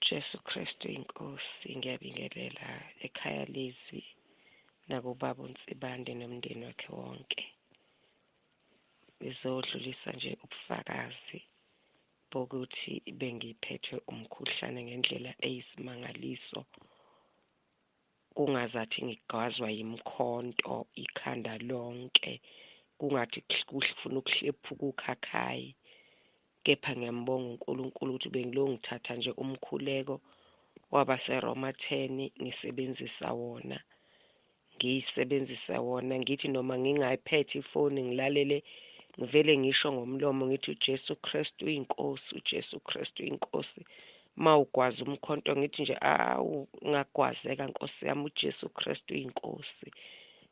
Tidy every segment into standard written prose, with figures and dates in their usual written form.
Jesu Kristu inkosi, ngiyabingelela ekhaya lezwi nakubaba uNsibande nomndeni wakhe wonke. Ngizodlulisa nje ubufakazi bokuthi bengiphethwe umkhuhlane ngendlela eyisimangaliso, kungazathi ngigwazwa yimkhonto ikhanda lonke, kungathi kufuna ukuhlephuka ukhakhayi. Kepha ngiyambonga uNkulunkulu ukuthi bengilokhu ngithatha nje umkhuleko wabaseRoma 10 ngisebenzisa wona, ngiyisebenzisa wona, ngithi noma ngingayiphethe ifoni ngilalele, ngivele ngisho ngomlomo ngithi uJesu Kristu uyinkosi, uJesu Kristu uyinkosi. Mawugwaza umkhonto ngithi nje awu ngagwazeka Nkosi yami, uJesu Kristu uyinkosi.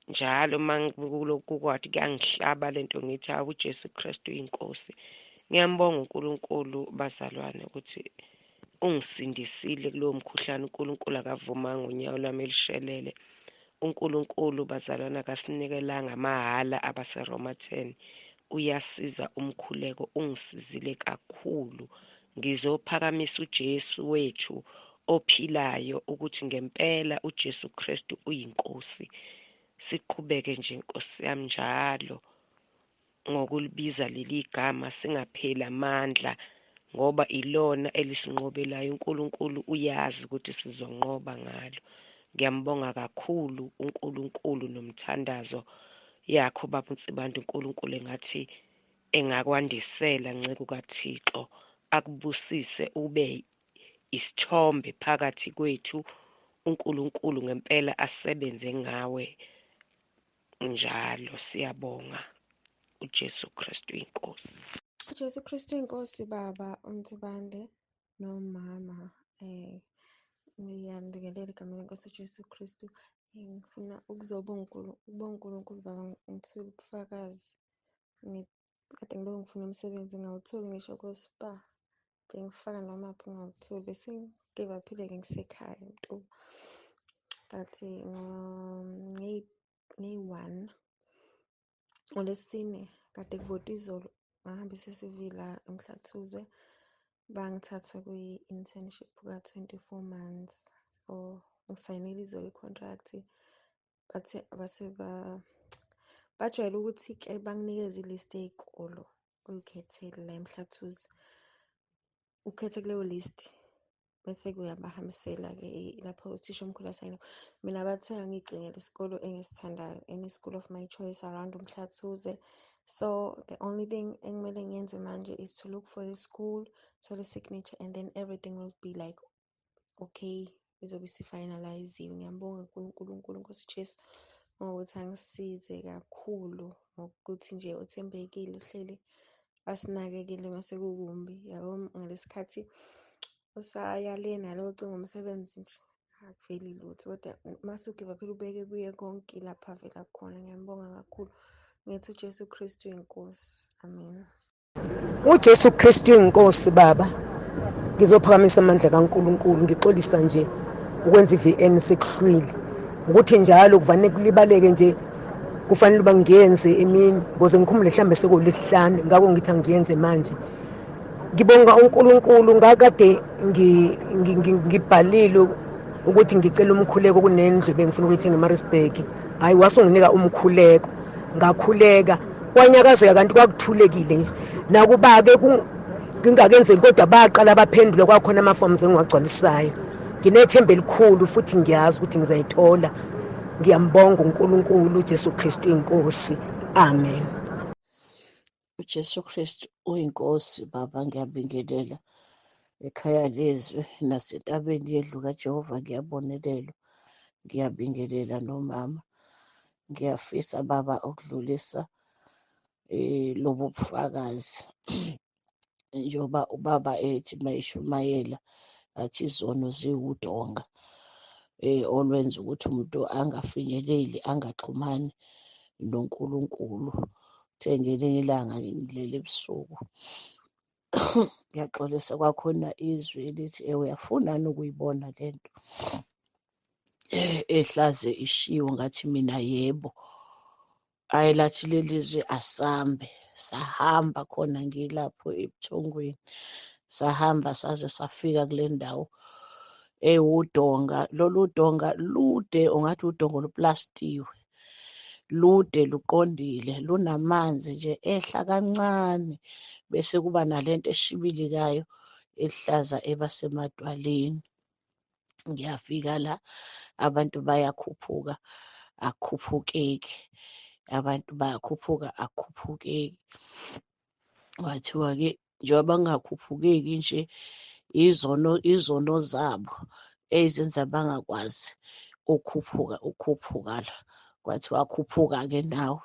Njalo mangikulokhu kwathi kuyangihlaba lento ngithi awu uJesu Kristu uyinkosi. Ngiyambonga uNkulunkulu bazalwane ukuthi ungisindisile kulowo mkhuhlane. uNkulunkulu akavumanga unyawo lwami elishelele. uNkulunkulu bazalwane akasinikelanga mahhala abaseRoma 10, uyasiza umkhuleko, ungisizile kakhulu. Ngizophakamisa uJesu wethu ophilayo ukuthi ngempela uJesu Kristu uyinkosi. Siqhubeke nje Nkosi yami njalo ngokulibiza leli gama, singapheli amandla, ngoba ilona elisinqobelayo. uNkulunkulu uyazi ukuthi sizonqoba ngalo. Ngiyambonga kakhulu uNkulunkulu nomthandazo yakho baba uNsibande. uNkulunkulu engathi engakwandisela nceku kaThixo, akubusise ube isithombe phakathi kwethu. uNkulunkulu ngempela asebenze ngawe njalo. Siyabonga uJesu Kristu inkosi. uJesu Kristu inkosi baba uNsibande nomama. Ngiyanibingelela egameni lenkosi uJesu Kristu. Ngifuna ukuzobonga uNkulunkulu baba, ngithule ubufakazi. Kade ngilokhu ngifuna umsebenzi ngawutholi ngisho ko-Spar, bengifaka nomaphi ngawutholi, bese ngive up-ile-ke ngisekhaya eMtuba. But ngeyi-1 ngoLwesine kade kuvotwa izolo, ngahambisa i-CV la eMhlathuze, bangithatha kwi-internship ka-24 months. So ngisayinile izolo i-contract, bathe base bajwayele ukuthi-ke banginikeze i-list yey'kolo oyikhethele la eMhlathuze, ukhethe kuleyo list bese-ke uyabahambisela-ke lapho uthisha omkhulu asayina. Mina bathe angiy'cingele isikolo engisithandayo, any school of my choice around uMhlathuze. So the only thing ekumele ngiyenze manje is to look for the school, thole i-signature, and then everything will be like okay, izobe isi-finalize-iwe. Ngiyambonga uNkulunkulu Nkosi Jesu ngokuthi angisize kakhulu, ngokuthi nje uthembekile, uhleli asinakekele mase kukumbi yabo. Ngalesi khathi usaya le nalo ucinga umsebenzi nje akuveli lutho, kodwa mase ugiva phela ubeke kuye konke lapha avela khona. Ngiyambonga kakhulu, ngithi uJesu Kristu inkosi, amen. uJesu Kristu inkosi baba. Ngizophakamisa amandla kaNkulunkulu, ngixolisa nje ukwenza i-VN sekuhlwile, ukuthi njalo kuvane kulibaleke nje, kufanele uba ngiyenze emini ngoze ngikhumbule mhlambe sekulesihlanu, ngakho ngithi angiyenze manje. Ngibonga uNkulunkulu, ngakade ngibhalile ukuthi ngicela umkhuleko kunendlu bengifuna ukuyithenga eMaritzburg. Hayi, wasunginika umkhuleko, ngakhuleka kwanyakazeka, kanti kwakuthulekile nje. Nakuba-ke ngingakenzeki, kodwa baqala baphendula, kwakhona ama-forms engiwagcwalisayo. Nginethemba elikhulu futhi ngiyazi ukuthi ngizayithola. Ngiyambonga uNkulunkulu, uJesu Kristu inkosi, amen. uJesu Kristu uyinkosi baba, ngiyabingelela ekhaya lezwi nasentabeni yendlu kaJehova, ngiyabonelelwa, ngiyabingelela nomama. Ngiyafisa baba ukudlulisa lobu bufakazi, njengoba ubaba ethi mayishumayela athi izono ziwudonga olwenza ukuthi umuntu angafinyeleli, angaxhumani noNkulunkulu. Uthe ngelinye ilanga ngilele ebusuku, ngiyaxolisa, kwakhona izwi elithi uyafuna ukuyibona lento ehlaze ishiwo, ngathi mina yebo. Ayi, lathi leli zwi asambe, sahamba khona ngilapho ebuthongweni, sahamba saze safika kule ndawo. Ewudonga, lolu donga lude, ungathi udonga oluplastiwe, lude luqondile, lunamanzi nje ehla kancane, bese kuba nalento eshibilikayo ehlaza ebasemadwaleni. Ngiyafika la, abantu bayakhuphuka, akukhuphukeki, abantu bayakhuphuka, akukhuphukeki. Kwathiwa-ke njengoba kungakhuphukeki nje, izono zabo ezenza bangakwazi ukukhuphuka, ukukhuphuka la. Kwathiwa khuphuka-ke nawe.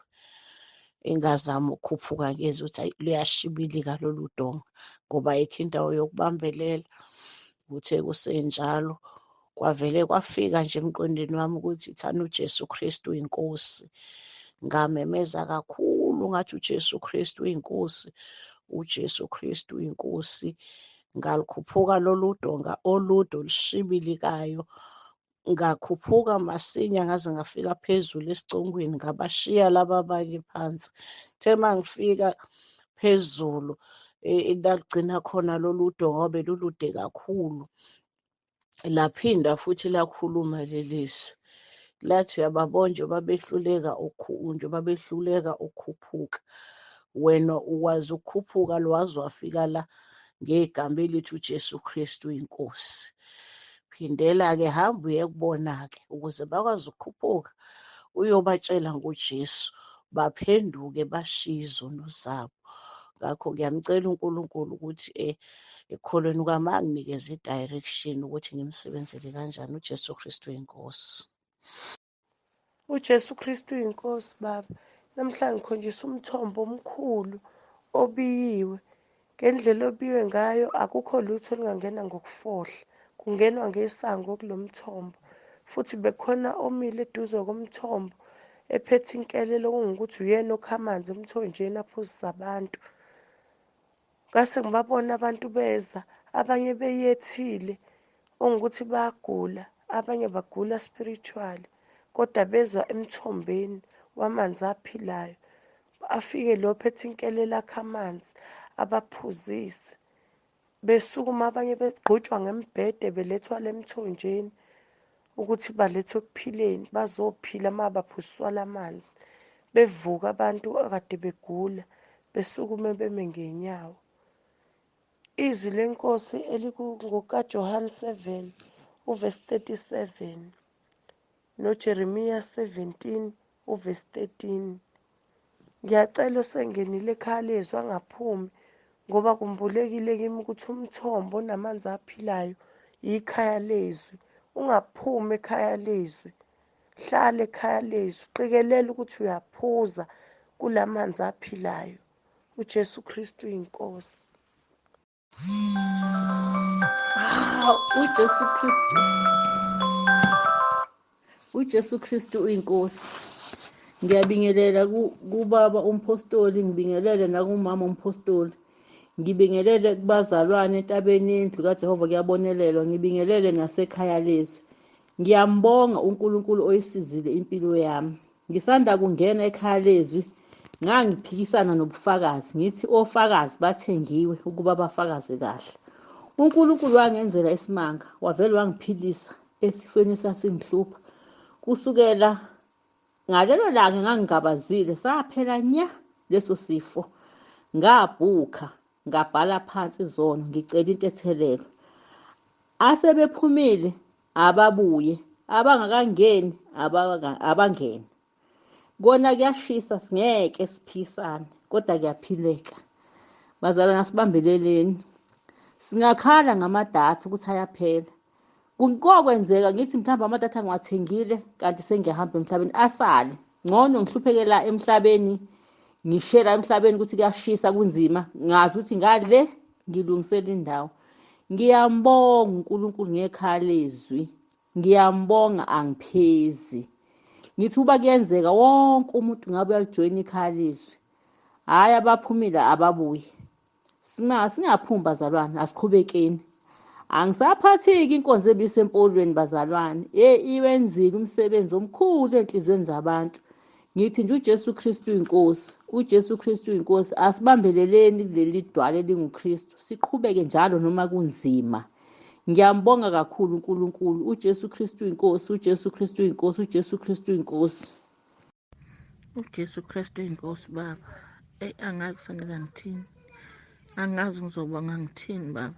Engazama ukukhuphuka ngezwa ukuthi hhayi luyashibilika lolu donga ngoba ayikho indawo yokubambelela. Kuthe kusenjalo kwavele kwafika nje emqondweni wami ukuthi thana uJesu Kristu uyinkosi. Ngamemeza kakhulu ngathi uJesu Kristu uyinkosi, uJesu Kristu uyinkosi. Ngalukhuphuka lolu donga olude olushibilikayo, ngakhuphuka masinya ngaze ngafika phezulu esicongweni, ngabashiya laba abanye phansi. Kuthe uma ngifika phezulu lagcina khona lolu donga ngoba belulude kakhulu, laphinda futhi lakhuluma leli zwi, lathi uyababona njengoba behluleka njengoba behluleka ukukhuphuka, wena ukwazi ukukhuphuka waze wafika la ngegama elithi uJesu Kristu uyinkosi. Phindela-ke, hamba uye kubona-ke ukuze bakwazi ukukhuphuka, uyobatshela ngoJesu, baphenduke bashiye izono zabo. Ngakho ngiyamcela uNkulunkulu ukuthi ekukholweni kwami anginikeze i-direction ukuthi ngimsebenzele kanjani uJesu Kristu uyinkosi. UJesu Kristu uyinkosi baba. Namhlanje ngikhonjiswa umthombo omkhulu obiyiwe. Ngendlela obiwe ngayo akukho lutho olungangena ngokufohla. Kungenwa ngesango kulo mthombo. Futhi bekhona omile eduze komthombo ephethe inkelelo okungukuthi uyena okha amanzi emthonjeni aphuzisa abantu. Ngase ngibabona abantu beza, abanye beyethile okungukuthi bayagula, abanye bagula spiritually, kodwa bezwa emthombeni wamanzi aphilayo. Afike lo phethe inkelelo akhe amanzi abaphuzise. Besukuma abanye begqutshwa ngembhede belethwa le mthonjeni ukuthi balethwe ekuphileni, bazophila uma baphuziswa la manzi. Bevuka abantu akade begula, besukume beme ngey'nyawo. Izwi lenkosi elikungokaJohane 7 uvesi 37 noJeremiya 17 uvesi 13. Ngiyacela osengenile ekhaya lezwi angaphumi, ngoba kumbulekile kimi ukuthi umthombo onamanzi aphilayo yikhaya lezwi. Ungaphumi ekhaya lezwi, hlala ekhaya lezwi, qikelela ukuthi uyaphuza kulamanzi aphilayo. uJesu Kristu uyinkosi. uJesu Kristu, uJesu Kristu uyinkosi. Ngiyabingelela kubaba umpostoli, ngibingelele nakumama umpostoli, ngibingelele kubazalwane entabeni yendlu kaJehova kuyabonelelwa, ngibingelele nasekhaya lezwi. Ngiyambonga uNkulunkulu oyisizile impilo yami. Ngisanda kungena ekhaya lezwi, ngangiphikisana nobufakazi, ngithi ofakazi bathengiwe ukuba bafakaze kahle. uNkulunkulu wangenzela isimanga, wavele wangiphilisa esifweni esasingihlupha. Kusukela ngalelo langa ngangingabazile, saphela nya leso sifo. Ngabhukha, ngabhala phansi izono, ngicela intethelelo. Asebephumile ababuye, abangakangeni abangene. Kona kuyashisa, singeke siphisane, kodwa kuyaphileka. Bazalwane, asibambeleleni. Singakhala ngamadatha ukuthi ayaphela. Kokwenzeka ngithi mhlawumbe amadatha ngiwathengile kanti sengiyahamba emhlabeni, asale. Ngcono ngihluphekela emhlabeni, ngishela emhlabeni ukuthi kuyashisa kunzima, ngazi ukuthi ngale ngilungisela indawo. Ngiyambonga uNkulunkulu ngekhaya lezwi, ngiyambonga angiphezi. Ngithi uba kuyenzeka wonke umuntu ngabe uyalijoyina ikhaya lezwi. Hhayi, abaphumile ababuye. Singaphumi bazalwane, asiqhubekeni. Angisaphathiki inkonzo ebisempolweni bazalwane. Iwenzile umsebenzi omkhulu enhliziyweni zabantu. Ngithi nje uJesu Kristu uyinkosi, uJesu Kristu uyinkosi. Asibambeleleni kuleli dwala elinguKristu, siqhubeke njalo noma kunzima. Ngiyambonga kakhulu uNkulunkulu. UJesu Kristu inkosi, uJesu Kristu inkosi, uJesu Kristu inkosi. UJesu Kristu inkosi baba. Eyi, angazi kufanele ngithini, angazi ngizobonga ngithini baba,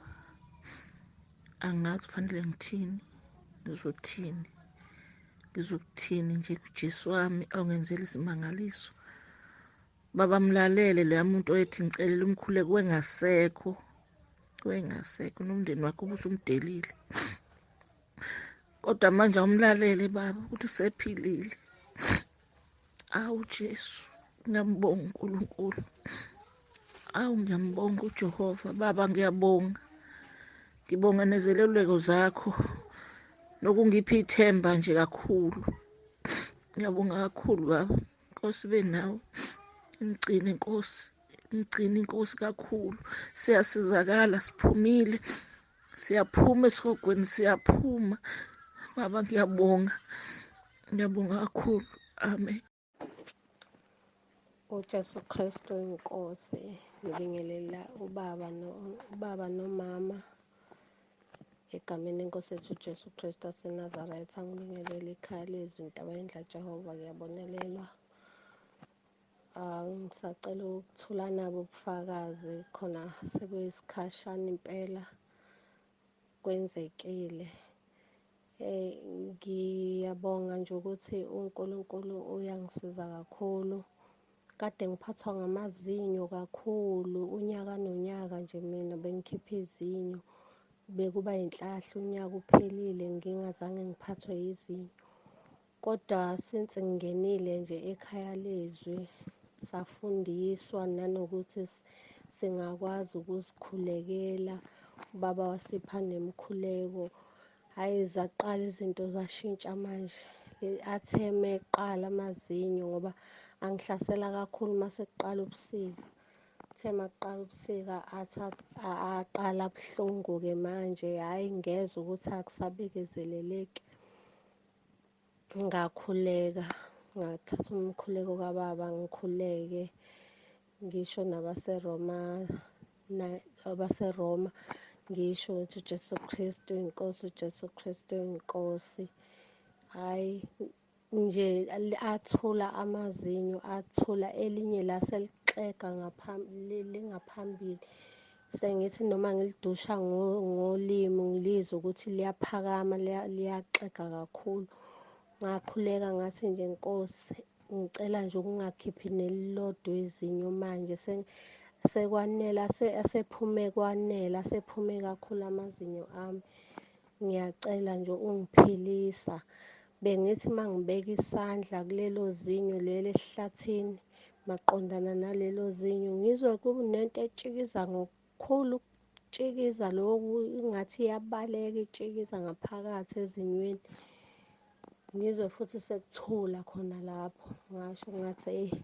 angazi kufanele ngithini, ngizothini, ngizokuthini nje kuJesu wami ongenzela isimangaliso. Baba, mlalele loya muntu oyethi ngicelela umkhuleko wengasekho, wengasekho nomndeni wakho ubusumdelile, kodwa manje awumlalele baba ukuthi usephilile. Awu Jesu, ngiyambonga uNkulunkulu. Awu, ngiyambonga uJehova baba, ngiyabonga, ngibonga nezeluleko zakho nokungipha ithemba nje kakhulu. Ngiyabonga kakhulu baba, Nkosi be nawe, ngigcine Nkosi, ngigcine inkosi kakhulu. Siyasizakala, siphumile, siyaphuma esihogweni, siyaphuma baba. Ngiyabonga, ngiyabonga kakhulu. Amen. UJesu Kristu inkosi. Ngibingelela ubaba no ubaba nomama egameni lenkosi yethu uJesu Kristu waseNazaretha. Ngibingelela ikhaya lezwi intaba yendla Jehova, ngiyabonelelwa. Ngisacela ukuthula nabo ubufakazi khona sekuyisikhashana impela kwenzekile. Ngiyabonga nje ukuthi uNkulunkulu uyangisiza kakhulu. Kade ngiphathwa ngamazinyo kakhulu unyaka nonyaka nje, mina bengikhipha izinyo, bekuba yinhlahla unyaka uphelile ngingazange ngiphathwe yizinyo. Kodwa since ngingenile nje ekhaya lezwi, safundiswa nanokuthi singakwazi ukuzikhulekela, ubaba wasipha nemikhuleko. Hhayi, zaqala izinto zashintsha manje. Athe meqala amazinyo, ngoba angihlasela kakhulu mase kuqala ubusika, kuthe makuqala ubusika aqala buhlungu-ke manje. Hhayi, ngezwa ukuthi akusabekezeleleki, ngakhuleka, ngathatha umkhuleko kababa ngikhuleke, ngisho nabaseRoma, abaseRoma, ngisho ukuthi uJesu Kristu inkosi, uJesu Kristu inkosi. Hhayi nje athula amazinyo, athula, elinye laselixega lingaphambili, sengithi noma ngilidusha ngolimi ngilizwe ukuthi liyaphakama, liyaxega kakhulu. Ngakhuleka ngathi nje, Nkosi, ngicela nje ukungakhiphi nelilodwa izinyo manje, sekwanele, asephume kwanele, asephume kakhulu amazinyo ami, ngiyacela nje ungiphilisa. Bengithi uma ngibeka isandla kulelo zinyo leli esihlathini maqondana nalelo zinyo, ngizwe kunento etshikiza ngokukhulu ukutshikiza lokhu, ingathi iyabaleka itshikiza ngaphakathi ezinyweni. Ngizwe futhi sekuthula khona lapho, ngasho ngathi eyi,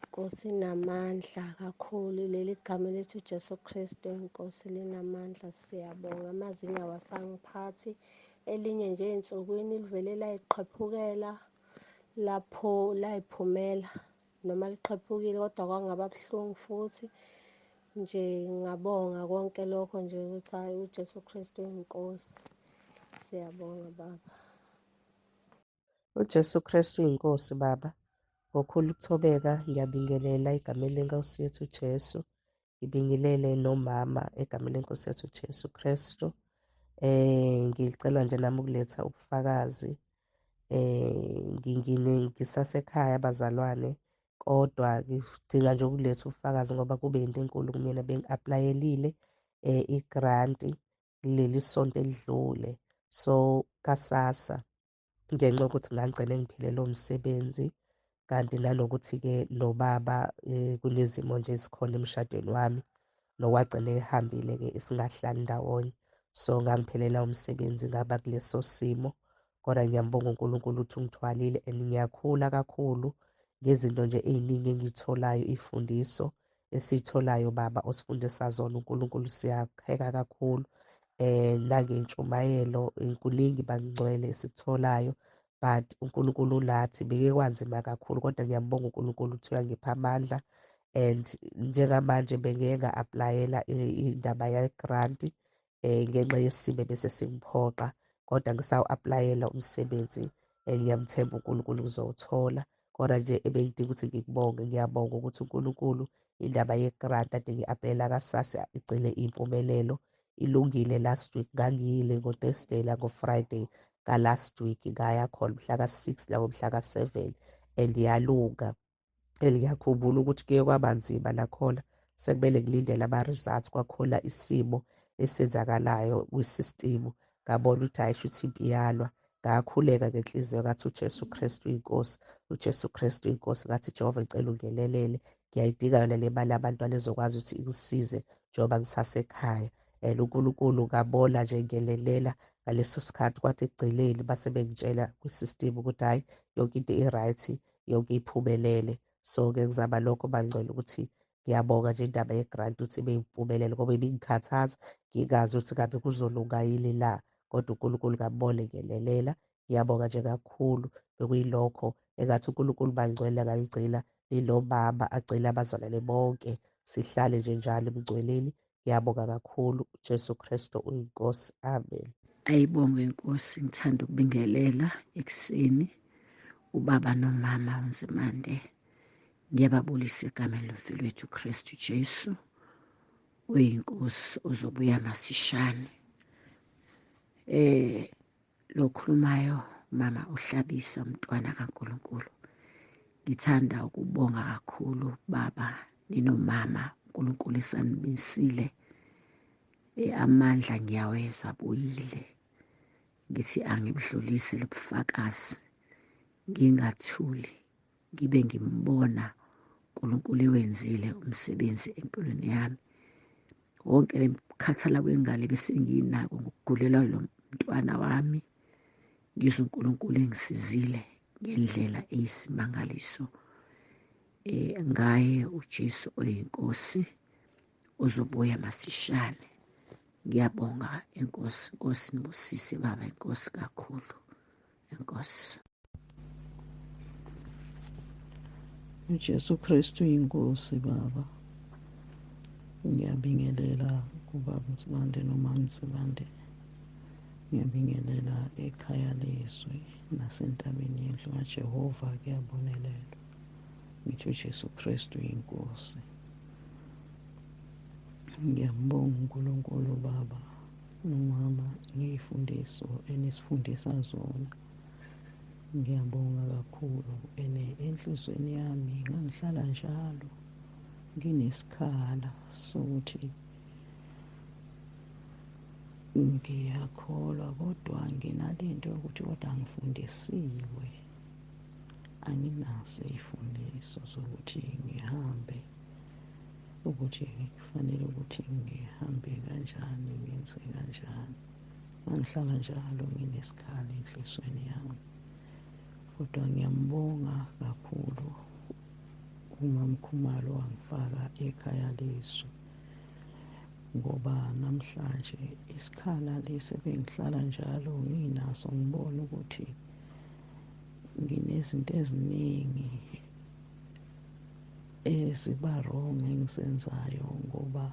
Nkosi inamandla kakhulu, leli gama lethu Jesu Kristu inkosi linamandla. Siyabonga, amazinyo awasangiphathi. Elinye nje ey'nsukwini livele layiqhephukela lapho layiphumela, noma liqhephukile kodwa kwangaba buhlungu futhi nje. Ngabonga konke lokho nje ukuthi hhayi, uJesu Kristu uyinkosi. Siyabonga baba. UJesu Kristu uyinkosi baba. Ngokukhulu ukuthobeka ngiyabingelela egameni lenkosi yethu uJesu. Ngibingelele nomama egameni lenkosi yethu uJesu Kristu. Ngicela nje nami ukuletha ubufakazi. Ngisasekhaya bazalwane, kodwa ngidinga nje ukuletha ubufakazi ngoba kube into enkulu kumina. Bengi-apply-elile i-grant leli sonto elidlule, so ka-SASSA, ngenxa yokuthi ngangigcine ngiphelelwe umsebenzi, kanti nanokuthi-ke nobaba kunezimo nje ezikhona emshadweni wami, nokwagcina ehambile-ke singahlali ndawonye. So ngangiphelelwa umsebenzi, ngaba kuleso simo, kodwa ngiyambonga uNkulunkulu ukuthi ungithwalile and ngiyakhula kakhulu ngezinto nje ey'ningi engiy'tholayo, iy'fundiso esiy'tholayo baba osifundisa zona uNkulunkulu, siyakheka kakhulu nangentshumayelo, kuningi bangcwele esikutholayo, but uNkulunkulu unathi. Beke kwanzima kakhulu, kodwa ngiyambonga uNkulunkulu ukuthi uyangipha amandla and njengamanje bengike nga-apply-ela indaba ye-grant. Ngenxa yesimo bese singiphoqa, kodwa ngisawu-aplayela umsebenzi, ngiyamthemba uNkulunkulu ngizowuthola. Kodwa nje ebengidinga ukuthi ngikubonge, ngiyabonga ukuthi uNkulunkulu indaba ye-grant ade ngi-aplayela ka-SASSA igcine impumelelo ilungile. Last week ngangiyile ngo-Thursday nango-Friday ka-last week, ngaya khona mhla ka-6 nangomhla ka-7 and yalunga. And ngiyakhumbula ukuthi kuye kwaba nzima nakhona, sekumele ngilindele ama-results, kwakhona isimo esenzakalayo kwi-system, ngabona ukuthi hhayi shuthi impi iyalwa. Ngakhuleka ngenhliziyo ngathi uJesu Kristu inkosi, uJesu Kristu inkosi, ngathi Jehova ngicela ungenelele, ngiyayidinga yona le mali yabantwana ezokwazi ukuthi ingisize njengoba ngisasekhaya. And uNkulunkulu ngabona nje ngelelela ngaleso sikhathi, kwathi ekugcineni base bengitshela kwi-system ukuthi hhayi yonke into i-right, yonke iphumelele. So-ke ngizama lokho bangcwele ukuthi ngiyabonga nje indaba ye-grant ukuthi ibe yimpumelelo, ngoba ibingikhathaza ngingazi ukuthi ngabe kuzolunga yini la, kodwa uNkulunkulu ngambona ngelelela. Ngiyabonga nje kakhulu, bekuyilokho engathi uNkulunkulu bangcwele angangigcina ninomama, agcine abazalwane bonke, sihlale nje njalo ebungcweleni. Ngiyabonga kakhulu, uJesu Kristu uyiNkosi, amen. Ayibongwe inkosi, ngithanda ukubingelela ekuseni ubaba nomama uNzimande. Ngiyababulisa egameni lomfeli wethu Kristu Jesu oyinkosi ozobuya masishane. Lokhulumayo mama uHlabisa umntwana kaNkulunkulu. Ngithanda ukubonga kakhulu baba ninomama, uNkulunkulu esanimisile. Amandla ngiyawezwa abuyile. Ngithi angibudlulise lobufakazi, ngingathuli, ngibe ngimbona uNkulunkulu ewenzile umsebenzi empilweni yami. Wonke le mkhathala kwengane bese nginako ngokugulelwa lo mntwana wami, ngizwe uNkulunkulu engisizile ngendlela eyisimangaliso. Ngaye uJesu oyinkosi ozobuya masishane. Ngiyabonga enkosi, Nkosi nibusise baba, inkosi kakhulu, enkosi. uJesu Kristu inkosi baba. Ngiyabingelela kubaba Nsibande nomama Nsibande. Ngiyabingelela ekhaya lezwi nasentabeni yendlu kaJehova kuyabonelelwa. Ngithi uJesu Kristu inkosi. Ngiyambonga uNkulunkulu baba nomama ngey'fundiso enisifundisa zona. Ngiyabonga kakhulu ene enhlizweni yami ngangihlala njalo nginesikhala sokuthi ngiyakholwa, kodwa nginalento yokuthi kodwa angifundisiwe, anginazo iy'fundiso zokuthi ngihambe, ukuthi kufanele ukuthi ngihambe kanjani, ngenze kanjani. Ngangihlala njalo nginesikhala enhlizweni yami, kodwa ngiyambonga kakhulu uMamkhumalo wangifaka ekhaya lezwi, ngoba namhlanje isikhala lesi bengihlala njalo nginaso, ngibona ukuthi nginezinto eziningi eziba wrong engizenzayo, ngoba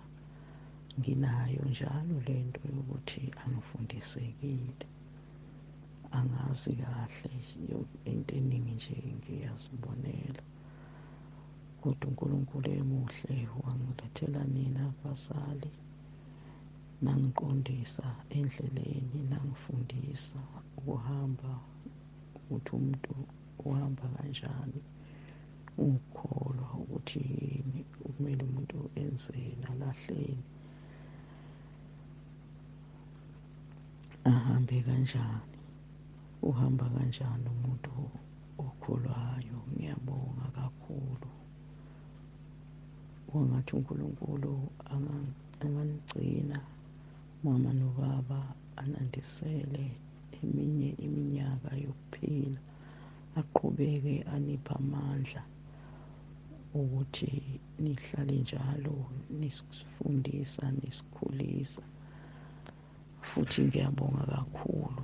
nginayo njalo lento yokuthi angifundisekile, angazi kahle into eningi nje ngiyazibonela. Kodwa uNkulunkulu emuhle wangilethela nina bazali, nangiqondisa endleleni, nangifundisa ukuhamba, ukuthi umuntu uhamba kanjani, ukukholwa ukuthi yini okumele umuntu enzeni, alahleni, ahambe kanjani, uhamba kanjani umuntu okholwayo. Ngiyabonga kakhulu, kwangathi uNkulunkulu anganigcina mama nobaba, anandisele eminye iminyaka yokuphila, aqhubeke aniphe amandla ukuthi nihlale njalo nisifundisa, nisikhulisa. Futhi ngiyabonga kakhulu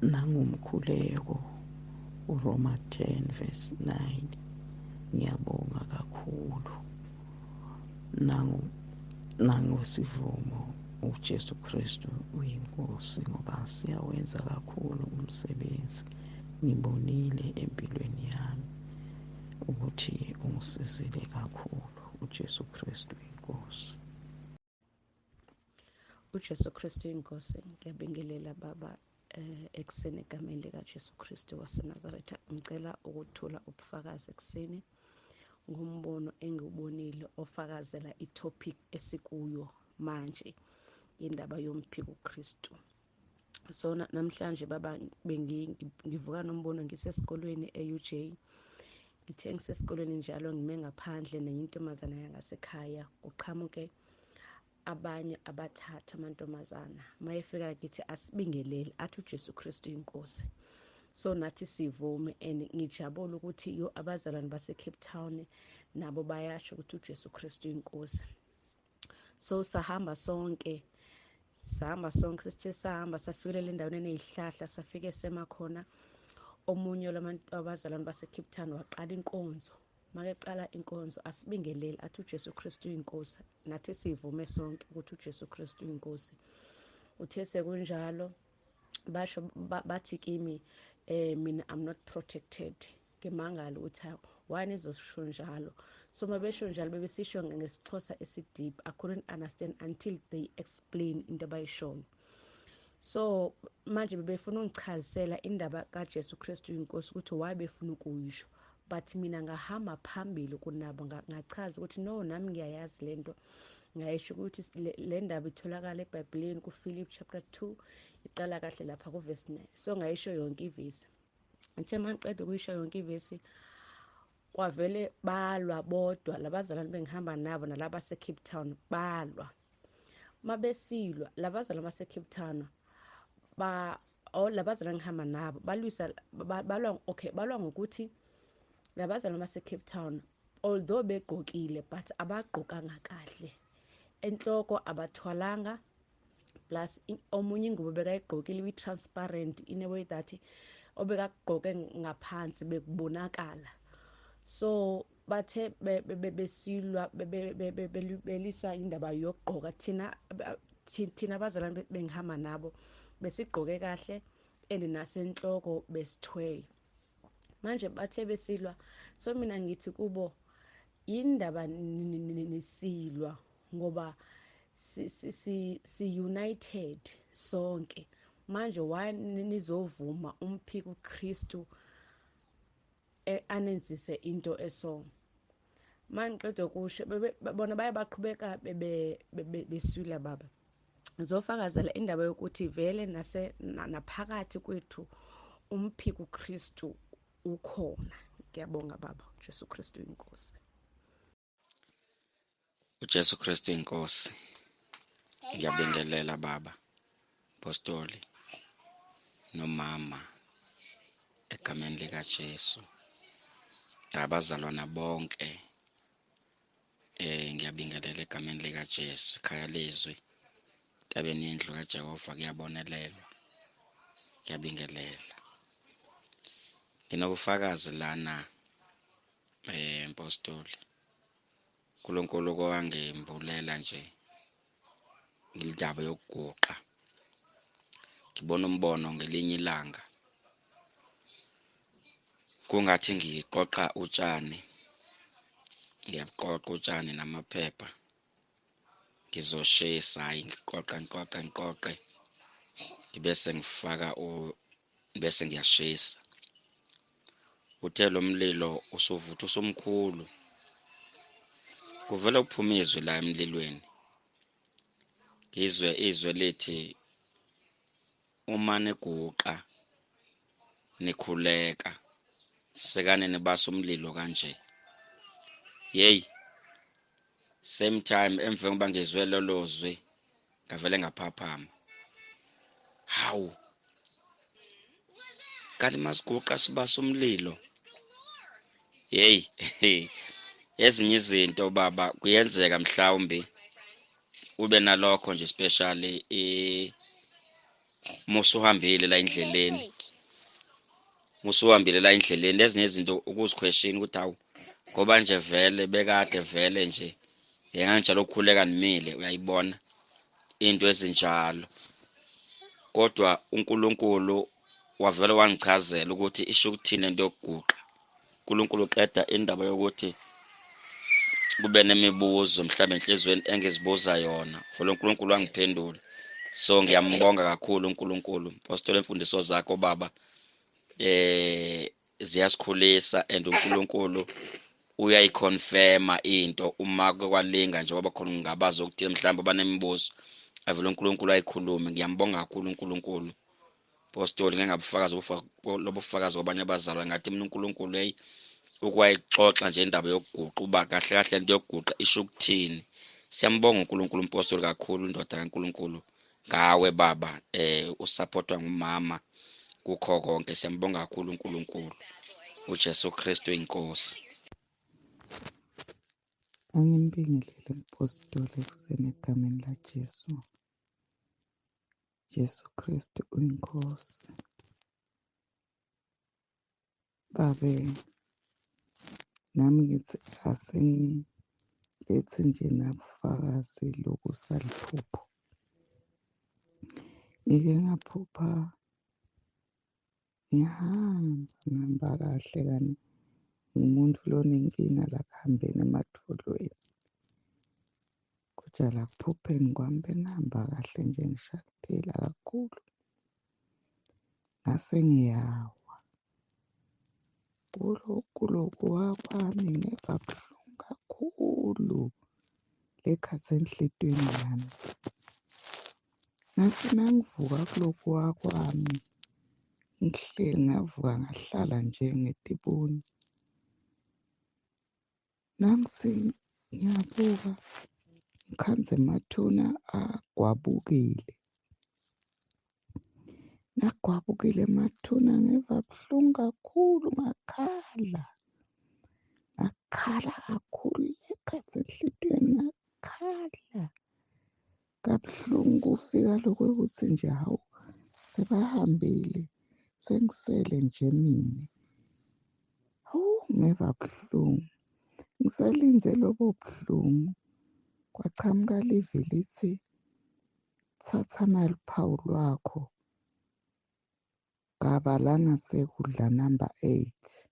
nangomkhuleko uRoma 10 verse 9. Ngiyabonga kakhulu Nangosivumo uJesu Kristu uyiNkosi, ngoba siyawenza kakhulu umsebenzi. Ngibonile empilweni yami ukuthi ungisizile kakhulu uJesu Kristu iNkosi. UJesu Kristu iNkosi. Ngiyabingelela baba ekuseni egameni likaJesu Kristu waseNazaretha. Ngicela ukuthula ubufakazi ekuseni ngombono engiwubonile ofakazela i-topic esikuyo manje, indaba yomphiko Kristu. So namhlanje baba bengivuka nombono ngisesikolweni e-UJ. Ngithe ngisesikolweni njalo, ngime ngaphandle nenye intombazana yangasekhaya, kuqhamuke abanye abathathu amantombazana. Mayefika kithi asibingelele, athi uJesu Kristu inkosi. So nathi sivume, and ngijabule ukuthi yo abazalwane base-Cape Town nabo bayasho ukuthi uJesu Kristu inkosi. So sahamba sonke, sahamba sonke, sesithe sahamba safikelela endaweni eney'hlahla, safike sema khona. Omunye wabazalwane base-Cape Town waqala inkonzo. Makeqala inkonzo asibingelele, athi uJesu Kristu uyinkosi, nathi sivume sonke ukuthi uJesu Kristu uyinkosi. Uthe sekunjalo basho bathi kimi mina I'm not protected. Ngimangala ukuthi why nizosho njalo. So mabesho njalo bebesisho ngesiXhosa esi-deep, I couldn't understand until they explain into abayishoyo. So manje bebefuna ungichazisela indaba kaJesu Kristu inkosi, ukuthi why befuna ukuyisho, but mina ngahamba phambili kunabo, ngachaza ukuthi no, nami ngiyayazi lento. Ngayisho ukuthi le ndaba itholakala eBhayibhelini kuPhilip chapter 2, iqala kahle lapha kuvesi 9. So ngayisho yonke ivesi. Ngithe mangiqeda ukuyisho yonke ivesi, kwavele balwa bodwa labazalwane bengihamba nabo nalaba se-Cape Town. Balwa mabesilwa labazalwane base-Cape Town, ba oh labazalwane ngihamba nabo balwisa, balwa, okay, balwa ngokuthi labazalwane base-Cape Town, although begqokile, but abagqokanga kahle enhloko, abathwalanga, plus omunye ingubo bekayigqokile iwi-transparent in a way that obekakugqoke ngaphansi bekubonakala. So bathe besilwa belisa indaba yokugqoka, thina abazalwane bengihamba nabo besigqoke kahle and nasenhloko besithwele. Manje bathe besilwa, so mina ngithi kubo, indaba nisilwa ngoba si united sonke, manje why nizovuma umphiko uKristu anenzise into eso? Mangiqeda kusho, bona baye baqhubeka beswila. Baba, ngizofakazela indaba yokuthi vele nase naphakathi kwethu umphiko uKristu ukhona. Ngiyabonga baba. Jesu Kristu inkosi. UJesu Kristu inkosi. Ngiyabingelela baba Apostoli nomama egameni likaJesu, abazalwana bonke, ngiyabingelela egameni likaJesu. Ekhaya lezwi, entabeni yendlu kaJehova kuyabonelelwa. Ngiyabingelela, nginobufakazi lana, Mpostoli. uNkulunkulu kowangembulela nje indaba yokuguqa. Ngibona umbono ngelinye ilanga, kungathi ngiqoqa utshani, ngiyabuqoqa utshani namaphepha, ngizoshisa. Hayi, ngiqoqa, ngiqoqe, ngiqoqe, ngibese ngifaka, bese ngiyashisa. Uthe lo mlilo usuvutha usumkhulu, kuvele kuphuma izwi la emlilweni. Ngizwe izwi lithi, uma niguqa nikhuleka, sekane nibasa umlilo kanje. Yeyi, same time emva kokuba ngizwe lolo zwi, ngavele ngaphaphama. Hawu, kanti masiguqa sibasa umlilo? Hey, ezinye izinto baba kuyenzeka mhlawumbe ube nalokho nje, especially musuhambile la endleleni, musuhambile la endleleni, ezinye izinto ukuzikhweshina ukuthi hawu, ngoba nje vele bekade vele nje Nganjalo ukukhuleka nimile, uyayibona into ezinjalo. Kodwa uNkulunkulu wavele wangichazela ukuthi isho ukuthini into yokuguqa. uNkulunkulu uqeda indaba yokuthi kube nemibuzo mhlawumbe enhliziyweni engizibuza yona. Vele uNkulunkulu wangiphendula. So ngiyambonga kakhulu uNkulunkulu. Apostoli, imfundiso zakho baba ziyasikhulisa, and uNkulunkulu uyayiconfirma into uma kwalinga nje kwaba khona ungabaza ukuthi mhlawumbe banemibuzo, avele uNkulunkulu ayikhulume. Ngiyambonga kakhulu uNkulunkulu. Apostoli, ngeke ngabufakazi lobufakazi kwabanye abazalwane. Ngathi mina uNkulunkulu hey ukwayixoxa nje indaba yokuguqa, uba kahle kahle into yokuguqa isho ukuthini. Siyambonga uNkulunkulu umpostoli kakhulu, indoda kaNkulunkulu ngawe baba, usupportwa ngumama kukho konke. Siyambonga kakhulu uNkulunkulu, uJesu Kristu inkosi. Angimbingelele mpostoli ekuseni egameni laJesu. Jesu Kristu uyinkosi. Babe, nami ngithi asengilethe nje nabufakazi lokusaliphupho. Ngike ngaphupha ngihamba, ngihamba kahle kani ngumuntu lonenkinga la kuhambeni emadvolweni. Kodwa la kuphupheni kwami bengihamba kahle nje ngishakutela kakhulu. Ngase ngiyawa. Kulokuwa kwami ngeva buhlungu kakhulu lekhatsi enhlitiyweni yami. Ngathi nangivuka kulokuwa kwami, ngihleli ngavuka ngahlala nje ngetibuni. Nangisi ngiyabuka ngikhandze emathuna agwabukile. Nagwabukile emathuna ngeva buhlungu kakhulu ngakhala. Ngakhala kakhulu lekhatsi enhlitiyweni ngakhala. Kabuhlungu kufika lokuthi nje hawu sebahambile sengisele nje mina. Hawu ngeva buhlungu. Ngisalindze lobo buhlungu kwachamuka livi lithi thatha naluphawu lwakho gaba la ngasekudla number 8.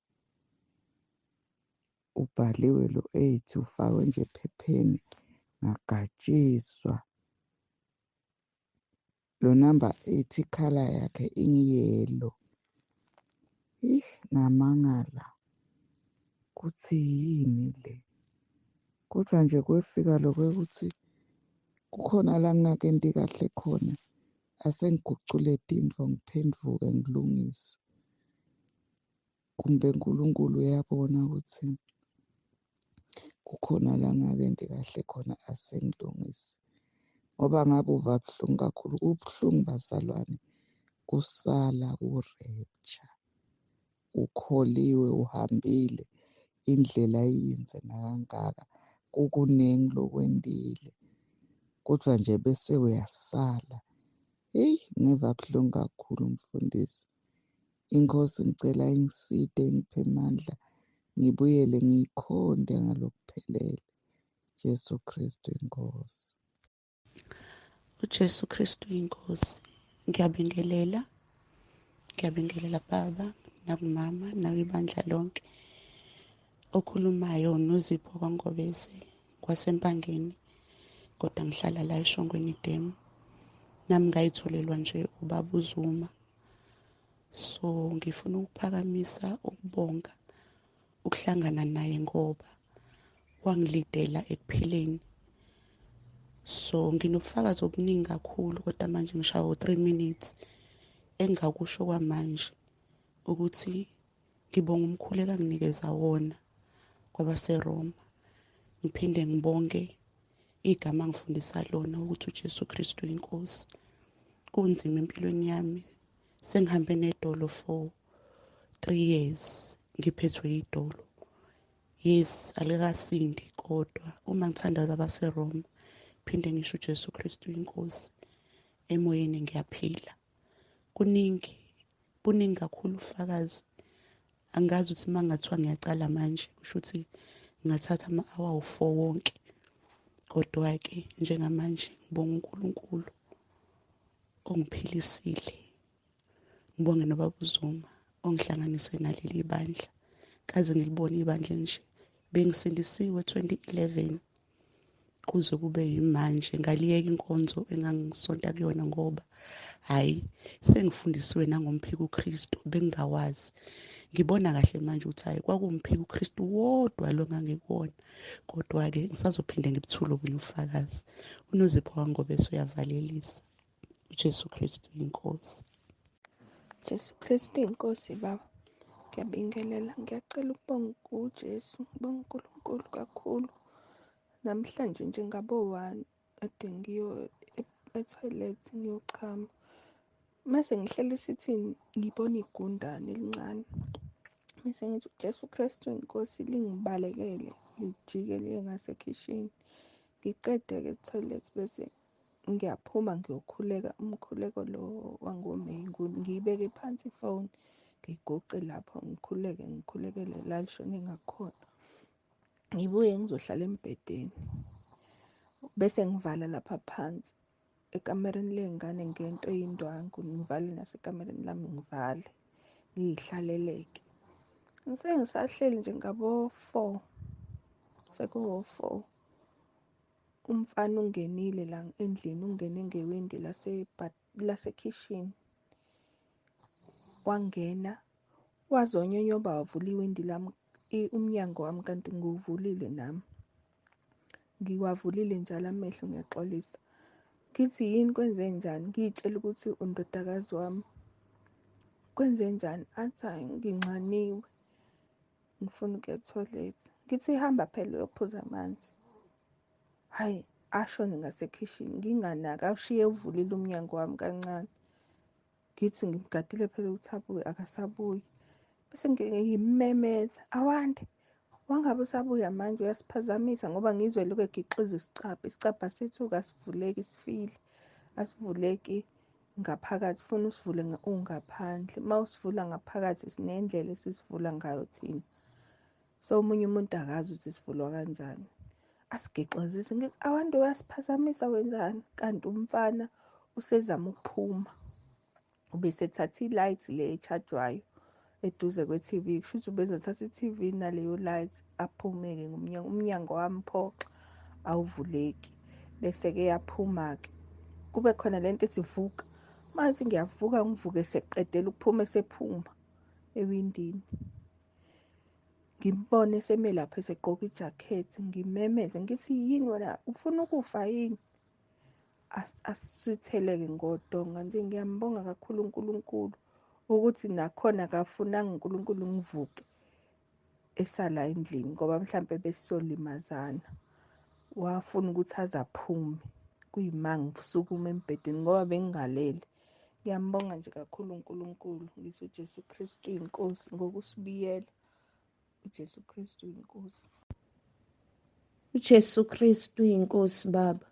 Ubhaliwe lo 8 ufakwe nje ephepheni ngagatshiswa. Lo number 8 ikhala yakhe ingiyelo. Ih ngamangala kuthi yini le. Kodwa nje kwefika lokuthi kukhona la ngingakenti kahle khona, asengigucule tintfo ngiphendvuke ngilungise. Kumbe uNkulunkulu uyabona ukuthi kukhona la ngingakenti kahle khona, asengilungise. Ngoba ngabe uva buhlungu kakhulu, kubuhlungu bazalwane kusala ku-rapture. Ukholiwe uhambile indlela iyinze nakangaka, kukuningi lokwentile kodwa nje bese uyasala. Heyi ngeva buhlungu kakhulu mfundisi. Inkosi ngicela ingisite ingiphe amandla ngibuyele ngiyikhonde ngalokuphelele. Jesu Kristu inkosi. uJesu Kristu inkosi. Ngiyabingelela, ngiyabingelela baba nakumama nakwibandla lonke. Okhulumayo noZipho kwaNgobese kwaseMpangeni, kodwa ngihlala la eShongweni Dam. Nami ngayitholelwa nje ubaba uZuma. So ngifuna ukuphakamisa ukubonga ukuhlangana naye ngoba wangilidela ekuphileni. So nginobufakazi obuningi kakhulu kodwa manje ngishawa u-3 minutes. Engingakusho kwamanje ukuthi ngibonga umkhuleko anginikeza wona kwabaseRoma. Ngiphinde ngibonge igama angifundisa lona ukuthi uJesu Kristu inkosi. Kunzima empilweni yami, sengihambe nedolo for 3 years ngiphethwe idolo. Yes, alikasindi kodwa uma ngithandaza abaseRoma phinde ngisho uJesu Kristu inkosi, emoyeni ngiyaphila. Kuningi, buningi kakhulu ubufakazi. Angazi ukuthi uma ngathiwa ngiyacala manje kusho ukuthi ngingathatha ama-hour awu-4 wonke. Kodwa-ke njengamanje ngibonga uNkulunkulu ongiphilisile, ngibonge nobaba uZuma ongihlanganise naleli bandla. Kaze ngilibone ibandla nje, bengisindisiwe 2011 kuze kube yimanje. Ngaliyeka inkonzo engangisonta kuyona ngoba hhayi sengifundisiwe nangomphiko uKristu bengingawazi. Ngibona kahle manje ukuthi hhayi kwakuwumphiko uKristu wodwa lo ngangikuwona. Kodwa-ke ngisazophinde ngibuthule obunye ubufakazi. UNozipho waNgobese uyavalelisa. UJesu Kristu inkosi. Jesu Kristu inkosi baba. Ngiyabingelela, ngiyacela ukubonga uJesu, ngibonga uNkulunkulu kakhulu. Namhlanje nje ngabo-1 kade ngiyo ethoyilethi ngiyochama. Mase ngihleli esithini ngibona igundane elincane. Mase ngithi uJesu Kristu inkosi lingibalekele lijike liye ngasekhishini. Ngiqede-ke ethoyilethi bese ngiyaphuma ngiyokhuleka umkhuleko lo wangoMeyi, ngiyibeke phansi ifoni ngiguqe lapho ngikhuleke ngikhulekele la lishone ngakhona. Ngibuye ngizohlala embhedeni bese ngivala lapha phansi ekamereni ley'ngane ngento eyindwangu, ngivale nasekamereni lami ngivale ngiyihlaleleke. Ngise ngisahleli nje ngabo-4, sekuwo-4, umfana ungenile la endlini, ungene ngewindi lasekhishini, wangena wazonyonyoba wavula iwindi lami, umnyango wami kanti ngiwuvulile nami, ngiwavulile njalo amehlo, ngiyaxolisa. Ngithi yini kwenze njani, ngiyitshela ukuthi undodakazi wami kwenze njani, athi hhayi nginxaniwe ngifuna ukuya ethoyilethi. Ngithi hamba phela uyophuza amanzi. Hhayi ashone ngasekhishini nginganaki, ashiye uvulile umnyango wami kancane. Ngithi ngimgadile phela ukuthi abuye, akasabuyi. Bese ngimemeza, awande wangabe usabuya manje uyasiphazamisa, ngoba ngizwe lokhu egixiza isicabha. Isicabha sethuka asivuleki, sifile, asivuleki ngaphakathi, funa usivule ungaphandle. Uma usivula ngaphakathi sinendlela esisivula ngayo thina, so omunye umuntu akazi ukuthi sivulwa kanjani. Asigixizise, ngithi awande uyasiphazamisa wenzani, kanti umfana usezama ukuphuma. Ubesethatha i-light le echajwayo eduze kwe-TV, kusho ukuthi ubezothatha i-TV naleyo light aphume-ke ngomnyango. Umnyango wamphoxa awuvuleki, bese-ke yaphuma-ke. Kube khona lento ethi vuka, manje ngiyavuka ngivuke seqedela ukuphuma esephuma ewindini. Ngimbone eseme lapho esegqoka ijakhethi, ngimemeze ngithi yini wena, ufuna ukufa yini? Asitheleke ngodonga nje. Ngiyambonga kakhulu uNkulunkulu ukuthi nakhona akafunanga uNkulunkulu ngivuke esala endlini, ngoba mhlampe besizolimazana. Wafuna ukuthi aze aphume kuyima ngisukuma embhedeni ngoba bengingalele. Ngiyambonga nje kakhulu uNkulunkulu, ngithi uJesu Kristu inkosi ngokusibiyela. uJesu Kristu inkosi. uJesu Kristu inkosi baba.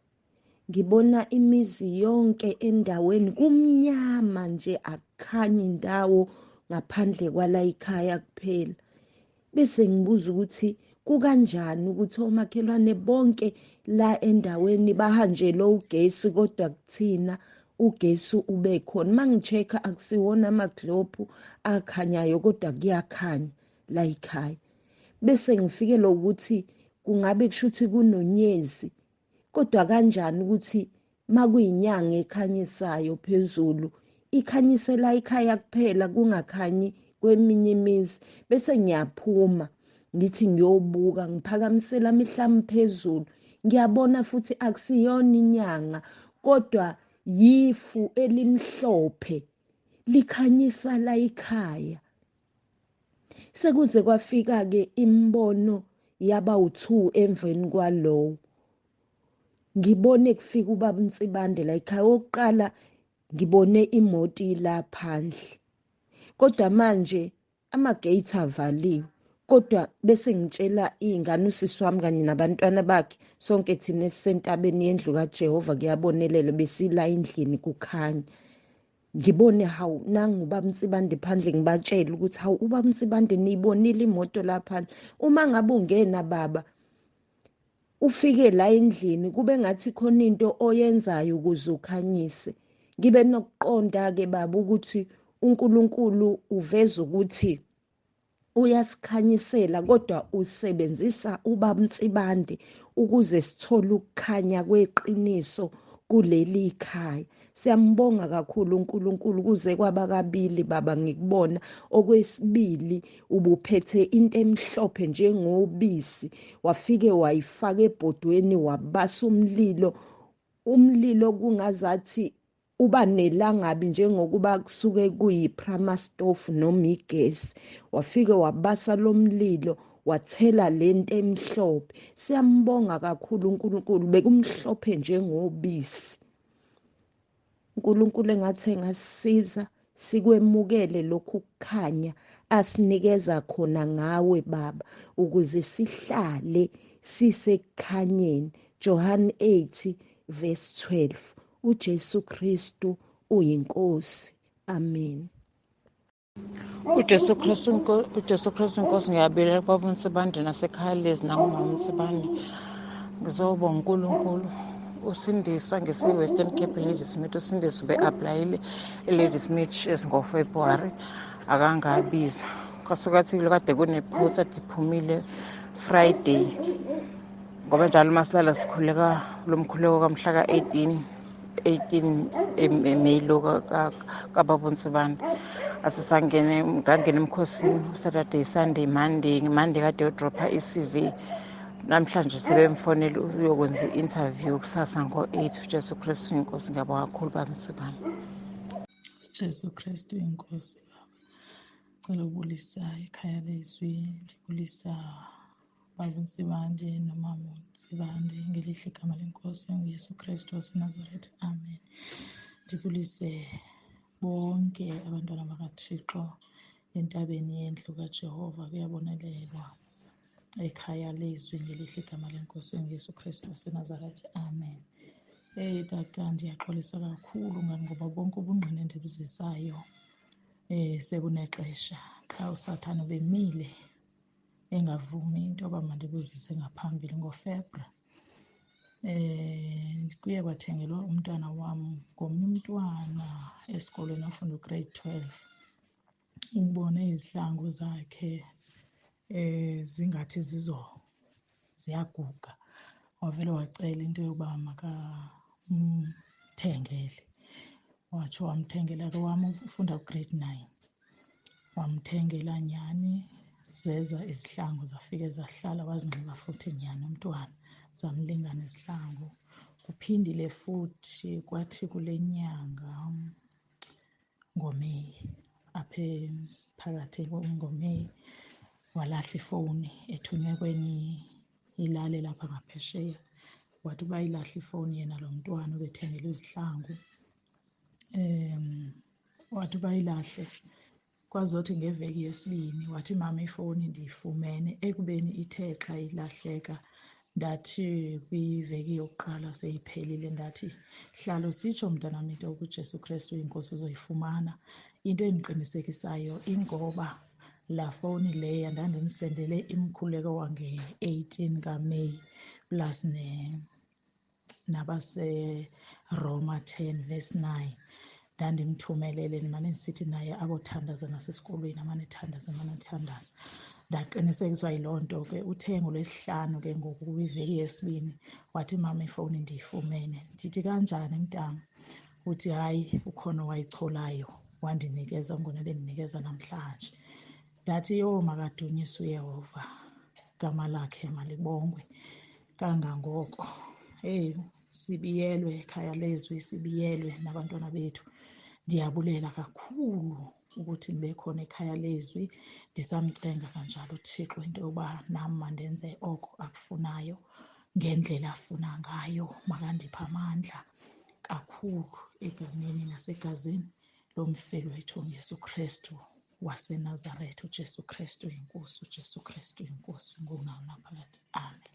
Ngibona imizi yonke endaweni kumnyama nje, akukhanyi indawo ngaphandle kwala ikhaya kuphela. Bese ngibuza ukuthi kukanjani ukuthi omakhelwane bonke la endaweni bahanjelwe ugesi, kodwa kuthina ugesi ube khona. Uma ngi-check-a akusiwona amaglobhu akhanyayo, kodwa kuyakhanya la ekhaya. Bese ngifikelwa ukuthi kungabe kusho ukuthi kunonyezi, kodwa kanjani ukuthi makuyinyanga ekhanyisayo phezulu ikhanyisela ikhaya kuphela, kungakhanyi kweminye imizi. Bese ngiyaphuma ngithi ngiyobuka, ngiphakamisela amihlami phezulu, ngiyabona futhi akusiyona inyanga, kodwa yifu elimhlophe likhanyisa la ikhaya. Sekuze kwafika-ke imibono yaba u-2 emveni kwalowo. Ngibone kufika ubaba uNsibande la ekhaya. Okokuqala ngibone imoto ila phandle, kodwa manje ama-gate avaliwe. Kodwa bese ngitshela iy'ngane, usisi wami kanye nabantwana bakhe, sonke thina esisentabeni yendlu kaJehova kuyabonelela, besila endlini kukhanya. Ngibone hawu nangu ubaba uNsibande phandle, ngibatshele ukuthi hawu ubaba uNsibande niyibonile imoto la phandle, uma ngabe ungena baba Ufike la endlini kube ngathi khona into oyenzayo ukuze ukhanyise. Ngibe nokuqonda-ke baba ukuthi uNkulunkulu uveza ukuthi uyasikhanyisela kodwa usebenzisa ubaba Nsibande ukuze sithole ukukhanya kweqiniso kuleli khaya. Siyambonga kakhulu uNkulunkulu kuze kwaba kabili baba ngikubona. Okwesibili ubuphethe into emhlophe njengobisi, wafike wayifaka ebhodweni wabasa umlilo. Umlilo kungazathi uba nelangabi njengokuba kusuke kuyi-prama stove noma igesi. Wafike wabasa lo mlilo wathela lento emhlophe. Siyambonga kakhulu uNkulunkulu, bekumhlophe njengobisi. uNkulunkulu engathi engasisiza sikwemukele lokhu kukhanya asinikeza khona ngawe baba, ukuze sihlale sisekukhanyeni. John 8 verse 12. uJesu Kristu uyiNkosi. Amen. uJesu Kristu uJesu Kristu inkosi. Ngiyabila kubaba uNsibande nasekhaya lezi nangumama uNsibande. Ngizobonga uNkulunkulu. Usindiswa ngisi-Western Cape Ladysmith. Usindiswa ube-aplayile i-Ladysmith esingoFebruwari, akangabizwa. Kwasukathi kade kunephosta athi iphumile Friday, ngoba njalo uma silala sikhuleka lo mkhuleko kamhla ka-18 18 May lo kababa uNsibande. Asisangene, ngangena emkhosini uSaturday, Sunday, Monday. Monday kade yodropha i-CV. Namhlanje sebemfonela, uyokwenza i-interview kusasa ngo-8. UJesu Kristu inkosi. Ngiyabonga kakhulu baba Nsibande. Jesu Kristu inkosi. Baba, cela ukubulisa ikhaya lezwi, ndibulisa baba uNsibande nomama uNsibande ngelihle igama lenkosi enguYesu Kristu waseNazaretha. Amen. Ndibulise bonke abantwana bakaThixo entabeni yendlu kaJehova, kuyabonelelwa ekhaya lezwi ngelihle igama lenkosi enguYesu Kristu waseNazaretha. Amen. Hey tata, ndiyaxolisa kakhulu ngani ngoba bonke ubungqina endibuzisayo sekunexesha qha uSathane ubemile engavumi into yoba mandibuzise ngaphambili. NgoFebruary kuye kwathengelwa umntwana wam ngomnye umntwana esikolweni ofunda ugrade 12. Ubone izihlangu zakhe zingathi zizo ziyaguga, wavele wacela into yokuba makamthengele. Watsho wamthengela ke wam ufunda ugrade 9, wamthengela nyhani. Zeza izihlangu zafike zahlala, wazinxiba futhi nyhani umntwana, zamlingana izihlangu. Kuphindile futhi kwathi kule nyanga ngoMeyi, apha phakathi ngoMeyi, walahla ifowuni ethunywe kwenye ilali lapha ngaphesheya. Wathi uba ilahle ifowuni yena lo mntwana ubethengelwe izihlangu, wathi uba ilahle kwazothi ngeveki yesibini wathi, mama, ifowuni ndiyifumene, ekubeni ithe xa ilahleka ndathi kwiveki yokuqala seyiphelile. Ndathi hlalo sitsho mntanam into kuJesu Kristu inkosi uzoyifumana. Into endiqinisekisayo ingoba laa fowuni leya ndandimsendele imkhuleko wange-18 kaMeyi plus nabaseRoma 10 verse 9 ndandimthumelele, ndimane ndisithi naye abothandaza nasesikolweni, amane ethandaza, amane ethandaza. Ndaqinisekiswa yiloo nto ke. Uthe ngoLwesihlanu ke ngoku kwiveki yesibini wathi, mama, ifowuni ndiyifumene. Ndithi, kanjani mntana? Uthi, hayi, ukhona owayicholayo wandinikeza, ngona bendinikeza namhlanje. Ndathi, yho, makadunyiswe uYehova, igama lakhe malibongwe kangangoko. Heyi, sibiyelwe ekhaya lezwi, sibiyelwe nabantwana bethu. Ndiyabulela kakhulu ukuthi ndibe khona ekhaya lezwi. Ndisamcenga kanjalo uThixo into yokuba nam mandenze oko akufunayo ngendlela afuna ngayo. Makandiphe amandla kakhulu egameni nasegazini lomfeli wethu uYesu Kristu waseNazaretha. uJesu Kristu inkosi, uJesu Kristu inkosi ngonaphakade. Amen.